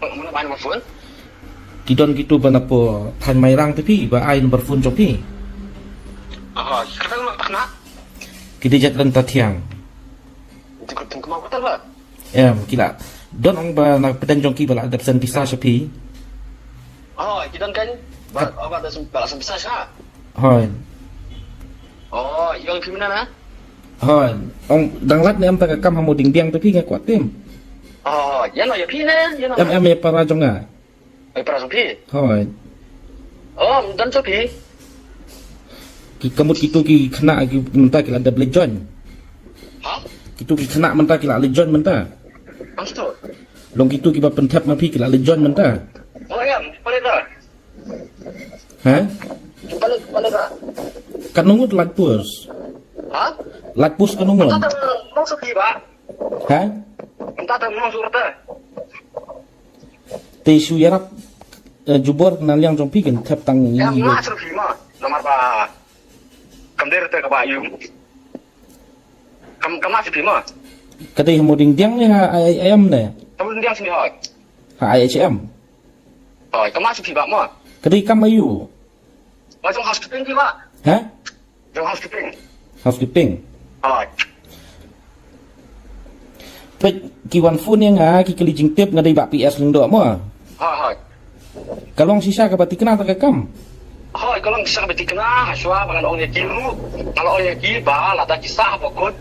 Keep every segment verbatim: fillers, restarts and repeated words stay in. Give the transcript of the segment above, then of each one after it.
Mano ba ai number phone? Ki don kitu ba na pdeng thaiñ Mairang te phi, ba ai number phone jong phi. Oh, kata ma pha na? Ki dei jait kren ta thiang. Di ko tung kemau kata ba? Em, ki la don ong ba na pdeng jong ki ba la dep send pisa sha phi. Oh, ki don kan? Ba, oh, ba la send, ba la send pisa sha? Hooid. Oh, ïa phi mynta na? Hooid. Ong dang lait ne em ta ka kam ha Mawdiengdiang te phi, nga kwah tip. Oh, ïa no ïa phi ne? Ïa no? Em, em, ïa para jong nga. Ïa para jong phi? Hooid. Oh, don jong phi? Ki kamut kitu ki khynnah ki mynta ki la dep leit join. Ha? Kitu ki khynnah mynta ki la leit join mynta. Ang tu. Long kitu kiba pynthep ma phi ki la leit join mynta. Oh, em, pale da. Ha? Pale, pale da. Katno ngut Laitpus? Ha? Laitpus katno ngut? Tata mong suki ba. Ha? Tata mong surta. Te shu ïarap, eh, jubor na liang jong phi kin thep tang ïa. Em, nga suki ma. Namar ba kam der te ka ba ïu. Kam, kam suki ma. Ka dei ha Mawdiengdiang ne ha I I M ne? Kam diang sini hoi. Ha I H M. Hoi, kam suki ba ma. Ka dei kam aiu? Ba jong housekeeping ki ba. Ha? Jong housekeeping. Housekeeping. Hoi. Peit ki wan phone ïa nga ki kylli jingtip, nga dei Bah P S Lyngdoh mo. Hoi, hoi. Ka long shisha kaba thikna ta ka kam. Hoi, ka long shisha kaba thikna, hashwa ba ngan ong ïa ki ruh. Nga la ong ïa ki ba lada ki sah hapoh kot,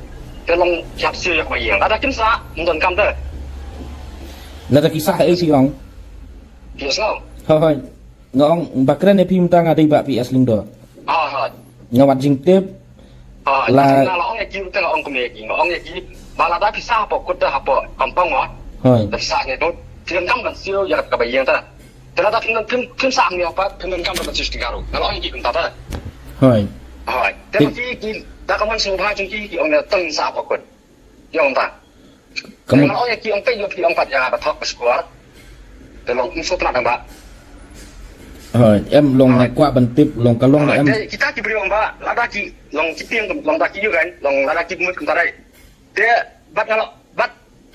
te long ki hap siew ïa kaba ïeng. Lada kim sah, ym don kam te. Lada ki sah, eh, phi ong. Yes, no. Hoi, hoi. Nga ong ba kren ïa phi mynta, nga dei Bah P S Lyngdoh. Ah, ha. Nga wad jingtip. Ah, la, nga la ong ïa ki, nga ong kumne ïa ki, nga ong ïa ki ba lada phi sah hapoh kot, hapoh compound mo. Hoi. Da phi sah ne tu, phin donkam ban siew ïa kaba ïeng ta. Te lada phin, phin, phin sah ne pat, phin donkam ban siew sting ruh. Nga la ong ïa ki kumta ta. Hoi. Hoi. Te ma ki, ki da ka mon sngewbha jong ki, ki ong ne tang sah hapoh kot. Ïa ong ta. Ka mut. Nga ong ïa ki, ong peit ïa ki, ong pat ïa ba thok ba skwar. Te long ym sngewtynnat ba. Hooid, em long nga kwah ban tip, long ka long em. Te kita ki briew ba lada ki long ki tieng, long da ki ïu kan, long lada ki mut kumta dei. Te bad nga long bad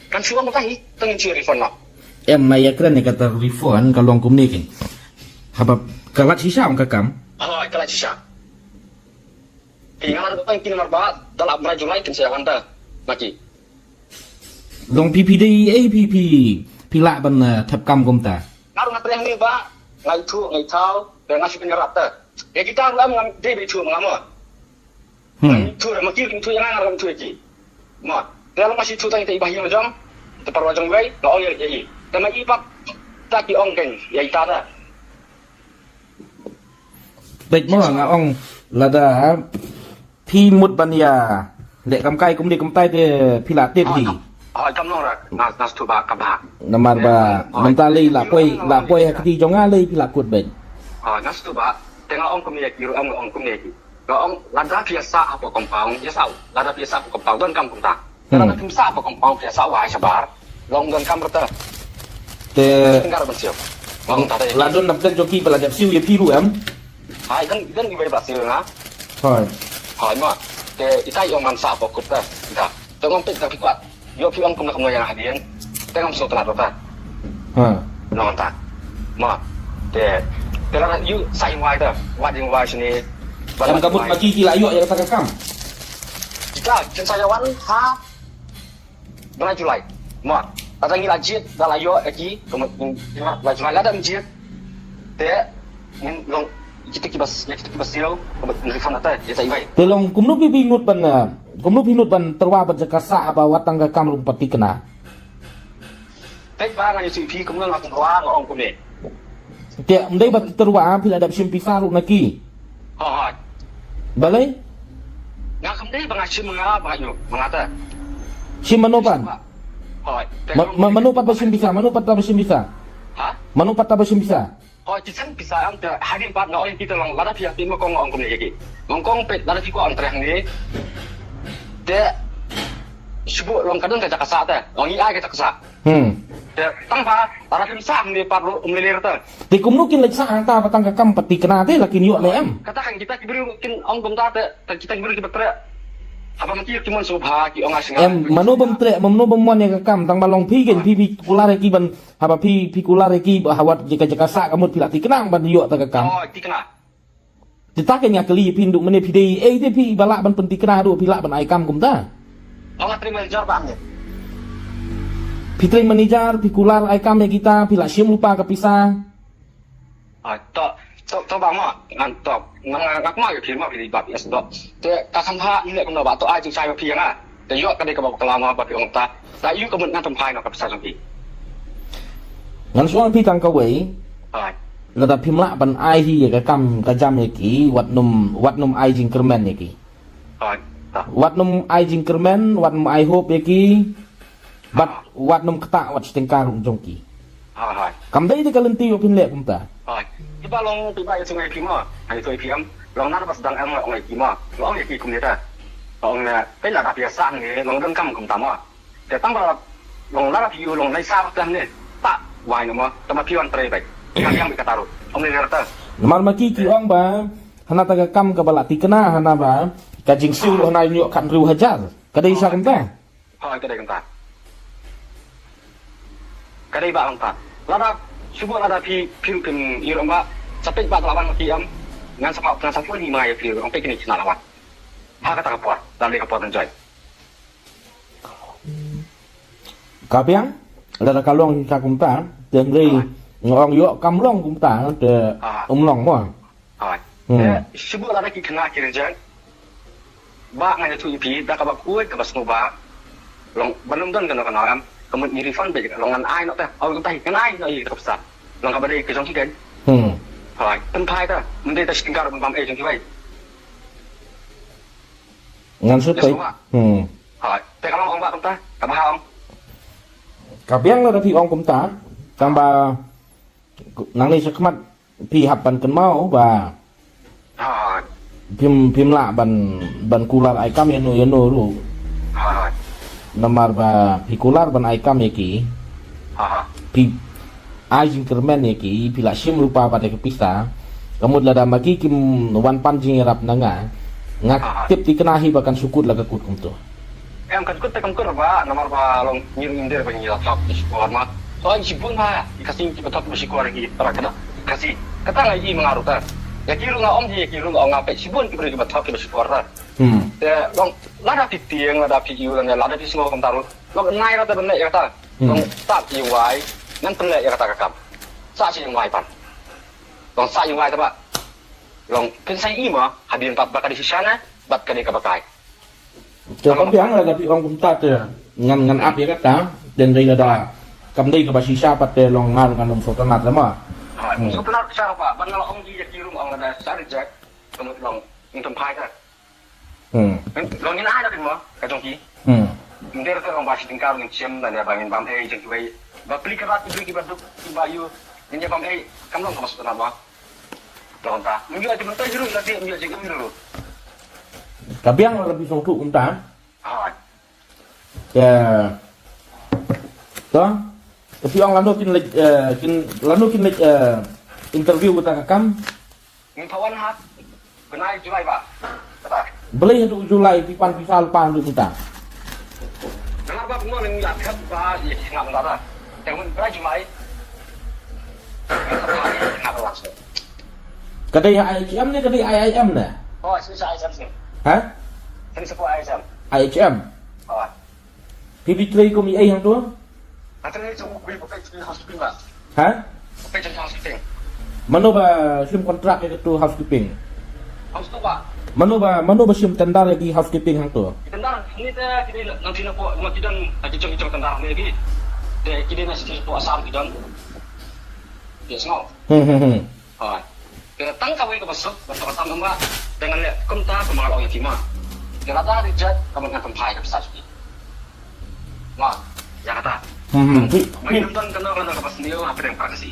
kan shu ong ba hi, tang shu refund noh. Em, na ïa kren ïa kata refund ka long kumne kin. Haba ka lait shisha ong ka kam. Hooid, ka lait shisha. Ki nga la dep tang kin mar ba da la bra July kin sa wan ta. Ma ki. Long phi phi dei ei phi phi phi lah ban, eh, thep kam kumta. Nga ruh nga treh ni ba nga ithuh nga ithaw te nga shu pynrap ta. Ïa kita ruh em ngam dei ba ithuh ma nga mo. Hmm. Ithuh ma ki, ithuh ïa nga, nga ruh ithuh ïa ki. Mo. Te long ma shu ithuh tang ïa i Bah Ïing jong te parwa jong wei, nga ong ïa i. Te ma i pat ta ki ong kein ïa ita ta. Bad mo nga ong lada phi mut ban ïa leh kam kai kumne kumtai te phi la tip hi. Ah, kam long ra. Nga, nga sngewthuh ba ka ba. Namar ba mynta lei la poi, la poi ha kti jong nga lei phi la kut bad. Ah, nga sngewthuh ba. Te nga ong kumne ïa ki ruh, nga ong kumne ïa ki. Nga ong lada phi ïa sah hapoh compound, ïa sah. Lada phi ïa sah hapoh compound, don kam kumta. Te lada phim sah hapoh compound, phi ïa sah wai shabar. Long don kam rta. Te tengkar ban siew. Long ta te. La don dap den joki ba la dep siew ïa phi ruh em. Hai, don, don iwei ba siew nga. Hai. Hai ma. Te ita ïa ong man sah hapoh kot ta. Ita. Te ngam peit ta phi kwah. Ïoh phi ong kumno kumno ïa nga hadien. Te ngam sngewtynnat ruh ta. Ha. Nongta. Ma. Te, te lada ïoh sa ïing wai ta. Wat ïing wai shane. Em ka mut ma ki ki la ïoh ïa kata ka kam. Kita, kin sa ïa wan ha. Bnai July. Ma. Lada ngi la jied, da la ïoh ïa ki. Ka mut, bnai July lada ngi jied. Te ngin long kita ki ba, kita ki ba siew, ka ba refund ata, ïa ta iwei. Te long kumno phi phi nud ban, eh, kumno phi nud ban tyrwa ban jaka sah ba wat tang ka kam ruh pat thikna. Te ba nga ïa phi kumno nga tyrwa nga ong kumne. Te ym dei ba tyrwa phi la dep shim pisa ruh na ki. Hooid. Balei? Nga kam dei ba nga shim nga ba ïoh, ba nga ta. Shim mano pat? Hooid. Ma-, ma-, mano pat ba shim pisa, mano pat ba shim pisa? Ha? Mano pat ba shim pisa? Hooid, ki send pisa ïa nga te hadien pat nga ong ïa ki te long lada phi ïa phi ma kong nga ong kumne ïa ki. Nga ong kong peit lada phi kwah ong treh hangne. Te shu buh long ka don ka jaka sah te. Ong ïa ka jaka sah. Hmm. Te tang ba para kim sa ne par lo um le ta. Te kumno kin leit sah hangta ba tang ka kam pat thikna te la kin ïoh ne em? Kata kan kita ki briew kin ong kumta te, te kita ki briew ki batre. Haba mati ki mon sngewbha ki ong ai snga. Em, mano bym treh, mano bym mon ïa ka kam, tang ba long phi kein, phi, phi kular ïa ki ban, haba phi, phi kular ïa ki ba ha wat jaka, jaka sah ka mut phi la thikna ban ïoh ta ka kam. Oh, thikna. Te ta kein nga kylli ïa phi, ndu mynne phi dei ei te phi ba lah ban pynthikna haduh phi lah ban ai kam kumta? Ong nga trei manager ba ne. Phi trei manager, phi kular ai kam ïa kita, phi la shim lypa ka pisa. Ah, to, to, to ba ma, ngan to, ngan, ngan, ngan ma ïa phi ma phi dei ba yes to. Te ka kham ha ni ne kumno ba to ai jingshai ma phi ïa nga. Te ïoh ka dei kaba bakla ma ba phi ong ta. La ïoh ka mut ngan pynphai noh ka pisa jong phi. Ngan shu ong phi tang kawei. Hai. Lada phim lah ban ai hi ïa ka kam ka jam ïa ki, wat nym, wat nym ai jingkyrmen ïa ki. Hai. Ta. Wat nym ai jingkyrmen, wat nym ai hope ïa ki. Bad wat nym ktah wat shi tyngka ruh jong ki. Hai, hai. Kam dei te ka lynti ba phin leh kumta. Hai. Kiba long kiba ïa sungai phi ma. Hai, to phi am. Long nar ba sdang em ong ïa ki ma. Long ïa ki kumne ta. Ong na, kai la da phi sa ne, long dang kam kumta ma. Te tang ba long la da phi long nai sa ba ne. Ta, wai no ma. Tama phi wan trei bai. Ka yang ka taru. Ong ne ta. Namar ma ki ki ong ba hana ta ka kam kaba la thikna hana ba ka jingsiew ruh hana ïoh khathynriew hajar. Ka dei sa kumta. Hooid, ka dei kumta. Ka dei ba kumta. Lada, shu bud lada phi, phi ruh phin ïoh ba, sa peit ba ka la wan ma ki em, ngan sa, ngan sa phone hi ma ïa phi, ong peit kine ki sna la wan. Ha kata ka por, lada ka por ngan join. Ka biang, lada ka long hi sa kumta, te hynrei, nga ong ïoh kam long kumta, te um long mo. Hooid. Hmm. Eh, shu bud lada ki khynnah ki reject. Ba nga ïathuh ïa phi da kaba khuid kaba sngewbha. Long ban ym don kano kano em. Ka mut ngi refund beit long ngan ai noh te. Au ngan tai ngan ai noh ïa ka pisa. Long kaba dei ka jong ki kein. Hmm. Hooid. Pynphai ta. Ym dei ta shi tyngka ruh ban bam ei jong kiwei. Ngan shu peit. Hmm. Hooid. Te ka long ong ba kumta. Kaba ha ong. Ka biang lada phi ong kumta. Tang ba nangne shakhmat phi hap ban kynmaw ba phim, phim lah ban, ban kular ai kam ïano ïano ruh. Namar ba phi kular ban ai kam ïa ki. Phi ai jingkyrmen ïa ki, phi la shim lypa bad ïa ka pisa. Ka mut lada ma ki kim wan pan jingïarap na nga, nga tip thikna hi ba kan shu kut la ka kut kumto. Em, kan kut te kam kut ba, namar ba long ngi ruh ngim dei ba ngi la thok ki shukor ma. To ai shibun ma, i Khasi kiba thok ba shukor ki para kata. Khasi. Kata nga i ma nga ruh ta. Ïa ki ruh nga ong hi, ïa ki ruh nga ong nga peit shibun ki briew kiba thok kiba shukor ta. Hmm. Te long lada phi tieng, lada phi ïoh, lada phi sngew kumta ruh. Long nai ruh ta ban leh ïa kata. Hmm. Long sa ïing wai, ngan pynleh ïa kata ka kam. Sa ïing wai pan. Long sa ïing wai ta ba. Long phin sa i ma, hadien pat ba ka dei shisha na, bad ka dei kaba kai. Te ka biang lada phi ong kumta te ngan, ngan ap ïa kata, te hynrei lada kam dei kaba shisha pat te long nga ruh ngan ym sngewtynnat lama. Ha, hmm. Sngewtynnat sha ba, ban nga la ong ïa ki ruh ong lada sa reject, ka mut long ngin pynphai ka. Hmm. Long ngin ai da phi mo, ka jong ki. Hmm. Ngin dei ruh ka ong ba shi tyngka ruh ngin shim, lane ba ngin bam ei jong kiwei. Ba pli ka rat ki duk kiba duk, kiba ïoh, ngin ïa bam ei, kam long kaba sngewtynnat mo. Long ta. Ym ïoh jingmyntoi ruh lada ym ïoh jingim ruh. Ka biang la phi sngewthuh kumta. Hooid. Ïa. To. Ka phi ong lano kin leit, eh, kin, lano kin leit, eh, interview kata ka kam. Ngin pha wan ha bnai July ba. Kata. Balei haduh July phi pan pisa lypa haduh mynta? Namar ba kumno ngin ïa thep ba ïa ki sngap mynta. Te ngin bnai July. Ka dei ha I H M ne ka dei I I M ne? Oh, shisha I H M shisha. Ha? Shisha ko I H M. I H M. Oh. Phi, phi trei kum i ei hangto? Nga trei kum u kwi ba peit housekeeping ba. Ha? Ba peit housekeeping. Mano ba shim kontrak ïa kato housekeeping? Housekeeping ba. Mano ba, mano ba shim tender ïa ki housekeeping hangto? Tender ni te ki dei nang sino ko ma ki don ha ki jong ki jong tender ni ki. Te ki dei na sino ko Assam ki don. Yes, no. Hmm, hmm, hmm. Hooid. Te tang kawei kaba suk, kaba tam ba, te ngan leh kumta kumba nga la ong ïa ki ma. Te lada reject, ka mut ngan pynphai ka pisa shuh. Ma, ïa kata. Hmm, hmm. Phi, ma phi, ngim don kano kano kaba sniew hapdeng para Khasi.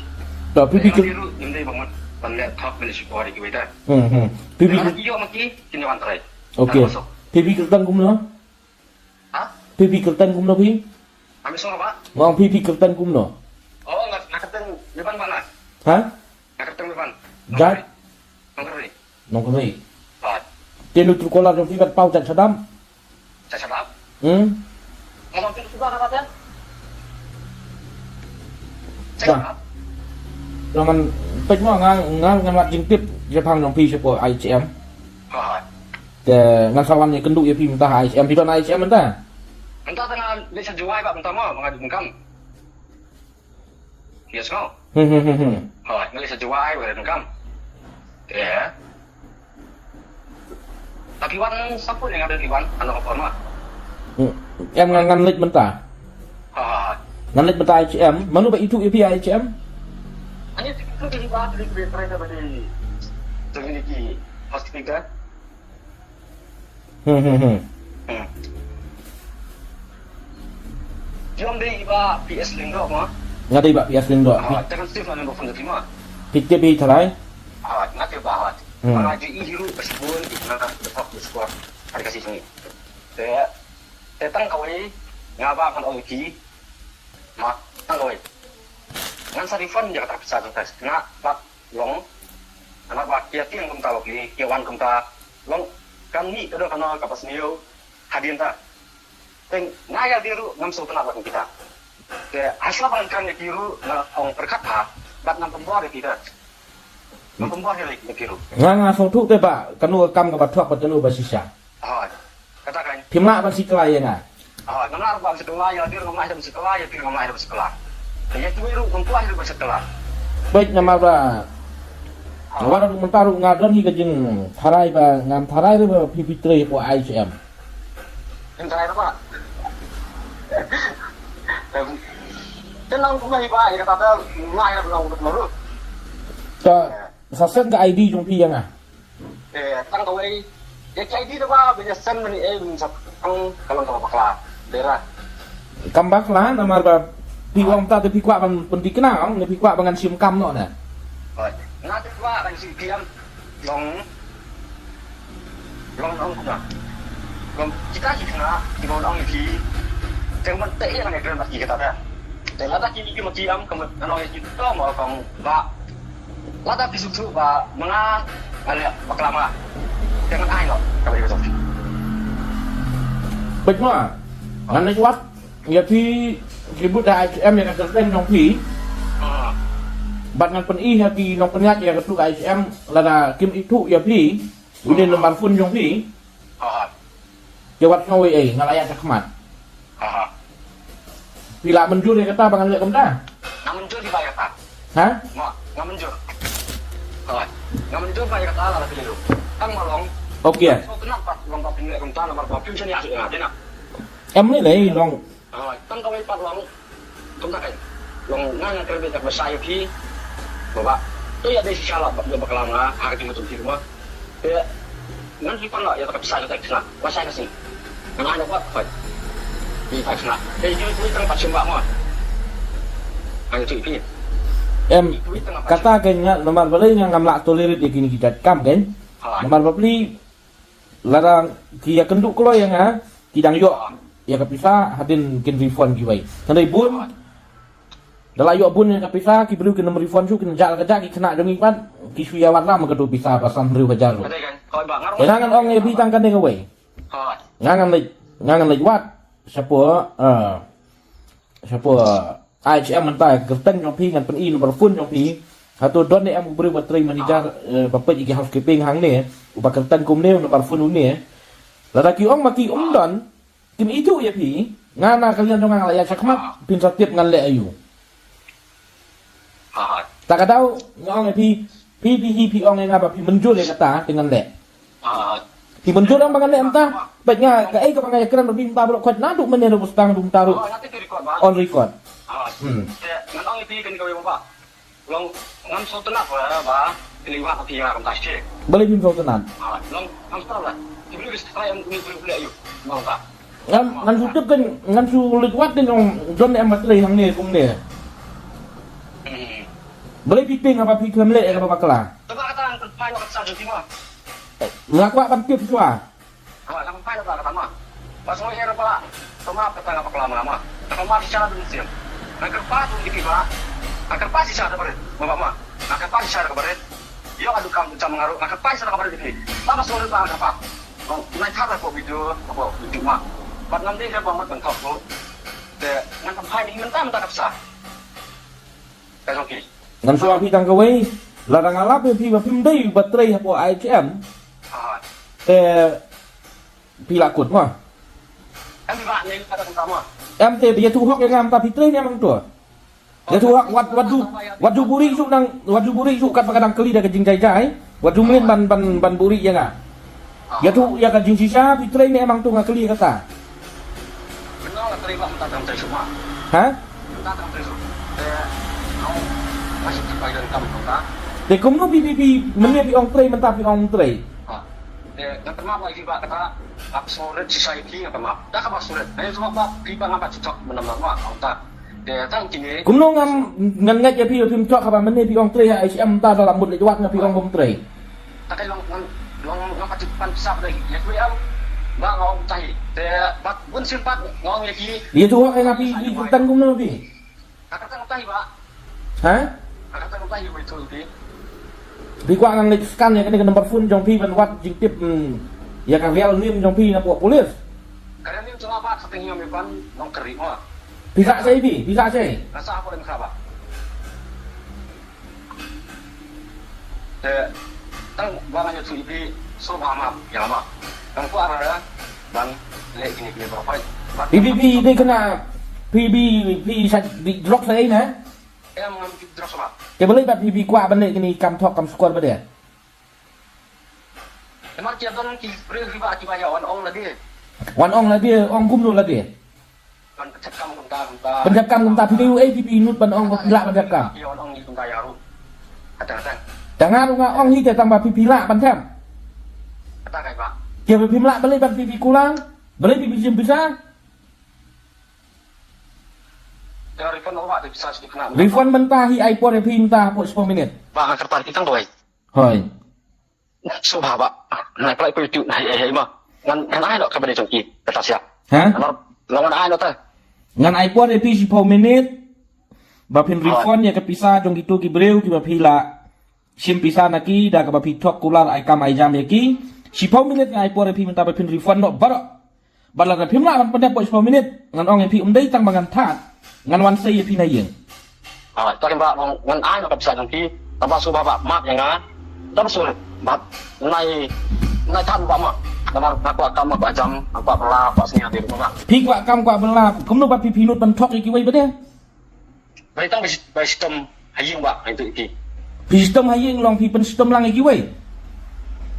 To, phi, phi, te ngan ruh ngim dei ba mut ban leh thok ban leh shukor ïa kiwei te. Hmm, hmm. Phi, phi, lada ki ïoh ma ki, kin ïa wan trei. Okay. Phi, phi kyrteng kumno? Ha? Phi, phi kyrteng kumno phi? Ami song ba? Ngong phi phi kyrteng kumno? Oh, nga nga kyrteng Levan ba nga. Ha? Nga kyrteng Levan. Jat? Nongkri. Nongkri. Ba. Te nu Truecaller jong phi kat pau jat shadap. Jat shadap. Hmm? Ngong phi suka kata te? Jat shadap. Jangan pek mo ngang ngang ngan wat jingtip je phang jong phi shapoh I H M. Ha. Te ngan sa wan ïakynduh ïa phi mynta ha I H M, phi don ha I H M mynta? Mynta tang leit sha Jowai ba mynta mo, ba nga dei donkam. Yes, no. Hmm hmm hmm hmm. Hooid, nga leit sha Jowai ba nga dei donkam. Te. Tapi wan sampun nga dei wan ano apa mo. Hmm. Em ngan ngan leit mynta. Hooid. Ngan leit mynta I H M. Mano ba ithuh ïa phi ha I H M? Ani ithuh ïa phi ba dei ba dei ba dei. Dei ki hospital. Hmm hmm hmm. Hmm. Jom dei ba P S Lyngdoh mo. Nga dei ba P S Lyngdoh. Ah, jangan save na nombor phone dei mo. Phi tip hi tharai? Ah, nga tip ba hot. Hmm. Nga ju i hiru ba shibun di na ka top di score. Hari kasi sini. Te te tang kawei nga ba kan ong ki. Ma tang kawei. Ngan sa refund ïa kata pisa jong ka. Nga ba long. Namar ba ki ïa tieng kumta ba phi, ki ïa wan kumta. Long kan mih ka dor kano kaba sniew hadien ta. Te nga ïa dei ruh ngam sngewtynnat bad kita. Te hashwa ba ngan kren ïa ki ruh nga ong pyrkhat ha bad ngam pynbor ïa kita. Ngam pynbor ïa ki ruh. Nga nga sngewthuh te ba kano ka kam kaba thuak bad kano ba shisha. Hooid. Kata kan. Phim lah ban sikla ïa nga. Hooid, ngam lah ban sikla ïa Tir, ngam lah ban sikla ïa Tir, ngam lah ban sikla. Ïa tu ruh ngam lah ban sikla. Peit namar ba nga wan ruh mynta ruh nga don hi ka jingtharai ba ngam tharai ruh ba phi phi trei hapoh I H M. Jingtharai ruh ba. Em, te nang kumne hi ba ïa kata te ngai ruh nang ruh. Ka sa send ka I D jong phi ïa nga. Eh, tang kawei. Ïa ka I D da ba ba ïa send mani eh min sa tang ka long kaba bakla. Dei ra. Kam bakla namar ba phi ong ta te phi kwah ban pynthikna ong ne phi kwah ba ngan shim kam noh ne. Hooid. Nga te kwah ban shim P M. Long. Long ong kumne. Long kita ki khynnah ki ong ong ki. Tang ban te ïa ngan kren bad ki kata da. Te lada ki ki ma ki am kam ngan ong ki to mo kam ba. Lada phi sngewthuh ba ma nga nga leh bakla ma nga. Te ngan ai noh kaba ïa ka jong phi. Bad ma ngan leit wad ïa phi tribute da I H M ïa ka kyrteng jong phi. Ah. Bad ngan pyni ha ki nongpynïaid ïa ka tribute I H M lada kim ithuh ïa phi. Une number phone jong phi. Ah. Te wat sngewbha ei nga la ïaid shakhmat. Aha. Phi la mynjur ïa kata ba ngan leh kumta? Nga mynjur ïa kata. Ha? Nga, nga mynjur. Nga mynjur ïa kata la phi leh. Tang ma long. Okay. Long ba phi leh kumta namar ba phi sngewthuh ïa nga. Em ni lei long. Tang kawei pat long. Kumta kan. Long nga nga kren beit da ka basa ïa phi. Ba ba. To ïa dei shisha la ba bakla ma nga ha ka jingmut jong phi ma. Te ngan refund noh ïa ka pisa jong ka khynnah. Ba shai ka sngi. Ngan ai noh pat. Ïa ka khynnah. Te ïa ki tang pat shim ba mo. Ngan ïa tu ïa phi. Em, kata kan nga namar balei nga ngam lah tolerate ïa kine ki jait kam kan. Namar ba pli lada ki ïa kynduh kloi ïa nga ki dang ïoh ïa ka pisa hadien kin refund kiwei. Hynrei bun da la ïoh bun ïa ka pisa ki briew kin ym refund shuh kin jah ka jah ki khynnah jong ngi pat ki shu ïa wad lam ka tu pisa ba san hynriew hajar ruh. Te nga ngan ong ïa phi tang kane kawei. Nga ngan leit nga ngan leit wad shapoh eh shapoh I H M mynta ka kyrteng jong phi ngan pyni number phone jong phi. Hato don ne em u briew ba trei manager eh, ba peit ïa ki housekeeping hangne uba kyrteng kumne number phone une. Lada ki ong ma ki um don. Kim ithuh ïa phi, nga na ka liang jong nga nga la ïaid shakhmat, phin sa tip ngan leh aïu. Hooid. Ta ka daw nga ong ïa phi, phi phi hi phi ong ïa nga ba phi mynjur ïa kata te ngan leh. Hooid. Phi mynjur ong ba ngan leh mynta, bad nga kaei kaba nga ïakren ba phi mynta ba la khot naduh mynne ruh ba sdang ruh mynta ruh. Hooid, nga te record ba. On record. Hooid. Hmm. Te ngan ong ïa phi kane kawei ba. Long ngam sngewtynnat ba ba kine wad phi ïa kumta shi. Balei phim sngewtynnat? Ah, long ngam sngewtynnat. Ki briew ki stai am kine briew leh ïa. Ngam ngam shu tip kan ngam shu leit wad kan ong don em ba trei hangne kumne. Hmm. Balei phi tieng haba phi khlem leh ïa kaba bakla? Tang ba kata ngan pynphai noh ka pisa jong phi ma. Nga kwah ban tip shuwa. Hooid, nga pynphai noh ka pisa ma. Ba sngewbha ïa ruh ba la. Tang ba kata nga bakla ma ma. Ka ma shisha da mynsiem. Nga kyrpad ïa phi ba. Nga kyrpad shisha da barit. Ma ba ma. Nga kyrpad shisha da barit. Ïoh adu kam jam nga ruh. Nga kyrpad shisha da barit ïa phi. Ba ba sori ba nga kyrpad. Nga kyrpad ko video, ko video ma. Bad ngam dei ba ma tang ko. Te ngan tam phai ni mynta mynta ka pisa. Ka jong phi. Ngan shu ong phi tang kawei. Lada nga lap ïa phi ba phim dei ba trei hapoh I H M. Ah. Te phi la kut ma. Em ba ni ka tang ma. Em te ïathuh hok ïa nga mynta phi trei ne em hangto. Ïathuh hok wat wat ju, wat ju buhrieh shuh nang, wat ju buhrieh shuh katba ka dang kylli da ka jingjai jai. Wat ju mlien ban ban ban buhrieh ïa nga. Ïathuh ïa ka jingshisha phi trei ne em hangto nga kylli ïa kata. Mynta nga trei ba mynta tang trei shuh ma. Ha? Mynta tang trei shuh. Te nga shu trei don kam mynta. Te kumno phi phi phi mynne phi ong trei mynta phi ong trei. Ha. Te nga tang ma ba phi ba kata. Nga shu rit shisha ïa phi nga tang ma. Da kaba shu rit. Nga ïathuh ba phi ba nga ba shu chok mynta ma. Ong ta. Te tang kine. Kumno ngam ngan ngeit ïa phi ba phim chok haba mynne phi ong trei ha H M ta da la mut leit wad nga phi ong bym trei. Ta ka long long long ka tip pan sap dei ïa phi am. Ba nga ong tahi. Te bat bun sim pat nga ong ïa phi. Ïathuh hok ïa nga phi phi tang kumno phi. Ka tang tahi ba. Ha? Ka tang tahi ba ïathuh phi. Phi kwah ngan leit scan ïa kane ka number phone jong phi ban wad jingtip, hmm, ïa ka real name jong phi na pok polis. Ka real name jong nga ba ka tang ïa me ban nong kari ma. Pisa sei phi, pisa sei. Rasa apa dan kaba. Te tang ba ngan ïathuh ïa phi sngewbha map ïa nga ma. Tang kwah ra ban leh kine kine profile. Phi phi phi dei kena phi phi phi sa di drok sei na. Em ngam ki drok ma. Te balei ba phi phi kwah ban leh kine kam thok kam sukor ba dei. Namar ki don ki briew kiba kiba ïa wan ong lade. Wan ong lade, ong kumno lade. Ban pynjah kam kumta kumta. Pynjah kam kumta phi dei u A P P nud ban ong ko phi lah ban jah kam. Ïa wan ong ni kumta ïa ruh. Kata kata. Tang nga ruh nga ong hi te tang ba phi phi lah ban jah. Kata kai ba. Te ba phi lah balei ban phi phi kulang. Balei phi phi jim pisa. Te refund ong ba te pisa sdikna. Refund mynta hi ai por ïa phi mynta hapoh shiphew minit. Ba nga kyrpad ki tang dawai. Hoi. Sngewbha ba. Nai plai pui tu nai ai ai ma. Ngan ngan ai noh kaba dei jong ki kata sia. Ha? Ngan ngan ai noh ta. Ngan ai por ïa phi shiphew minit. Ba phin refund ïa ka pisa jong kito ki briew kiba phi la shim pisa na ki da kaba phi thok kular ai kam ai jam ïa ki. Shiphew minit ngan ai por ïa phi mynta ba phin refund noh baroh. Bad lada phim lah ban pyndep bad shiphew minit ngan ong ïa phi um dei tang ba ngan thad ngan wan sei ïa phi na ïing. Ah, ta kin ba ngan ai noh ka pisa jong phi, ta ba sngewbha ba map ïa nga. Ta ba sngewbha ba nai nai thad ba ma. Ta ba nga kwah kam kwah jam, nga kwah bylla, kwah sngewbha dei ba. Phi kwah kam kwah bylla, kumno ba phi phi nud ban thok ïa kiwei ba dei. Ba dei tang ba shi- ba shitom ha ïing ba ha ïing tu ïa ki. Phi shitom ha ïing long phi pynshitom lang ïa kiwei.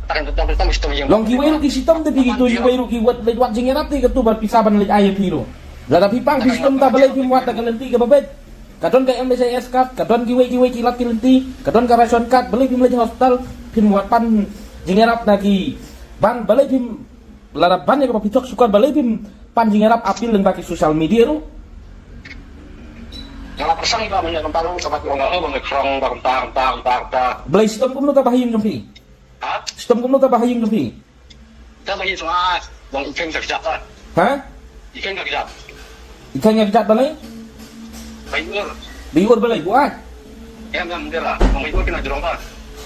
Tang tang tang shitom ha ïing. Long kiwei ruh ki shitom te phi kito kiwei ruh ki wat leit wad jingïarap te katu ba pisa ban leit ai ïa phi ruh. Lada phi pang phi shitom ta balei phim wad da ka lynti kaba beit. Ka don ka M S I S card, ka don kiwei kiwei ki lad ki lynti, ka don ka ration card, balei phim leit hospital, phim wad pan jingïarap na ki ban balei phim Lada ban ïa kaba phi thok sukor balei phim pan jingïarap appeal lyngba ki social media ruh. Nga la pyrshang ba mynta kumta ruh saba ki ong nga, eh, ba nga khrong ba kumta kumta kumta kumta. Balei shitom kumno ta ba ha ïing jong phi? Ha? Shitom kumno ta ba ha ïing jong phi? Ta ba ha ïing jong nga, bang i kheiñ ka kjat ta. Ha? I kheiñ ka kjat. I kheiñ ka kjat balei? Ba i ur. Ba i ur balei buat? Em em dei la, bang i ur kina jrong ba.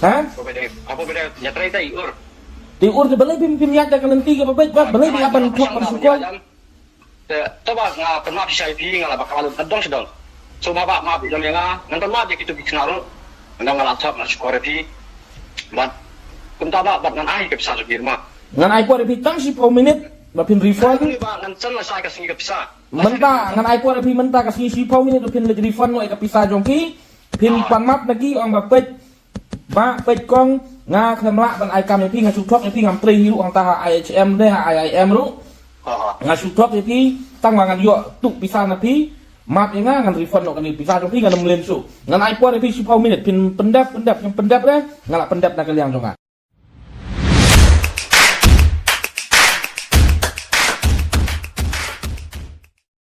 Ha? Ko bede, ko bede, ïa trei ta i ur. Te ur te balei phim phim ïaid da ka lynti kaba beit ba balei phi hap ban thok ban sukor. Te to ba nga pynmap shisha ïa phi nga la ba ka la lut ka dong sha dong. So ba ba map ïa nga ngan pynmap ïa kito ki khynnah ruh. Nga la thok nga sukor ïa phi. Bad kumta ba bad ngan ai ka pisa jong phi ma. Ngan ai por ïa phi tang shiphew minit ba phin refund. Ba ngan send la sa ka sngi ka pisa. Mynta ngan ai por ïa phi mynta ka sngi shiphew minit ba phin leit refund noh ïa ka pisa jong phi. Phin pan map na ki ong ba peit. Ba peit kong nga khlem lah ban ai kam ïa phi nga shu thok ïa phi ngam trei hi ruh hangta ha I H M ne ha I I M ruh. Nga shu thok ïa phi tang ba ngan ïoh tuh pisa na phi. Map ïa nga ngan refund noh kane pisa jong phi ngan ym len shuh. Ngan ai por ïa phi shiphew minit phin pyndep pyndep phin pyndep re nga la pyndep na ka liang jong nga.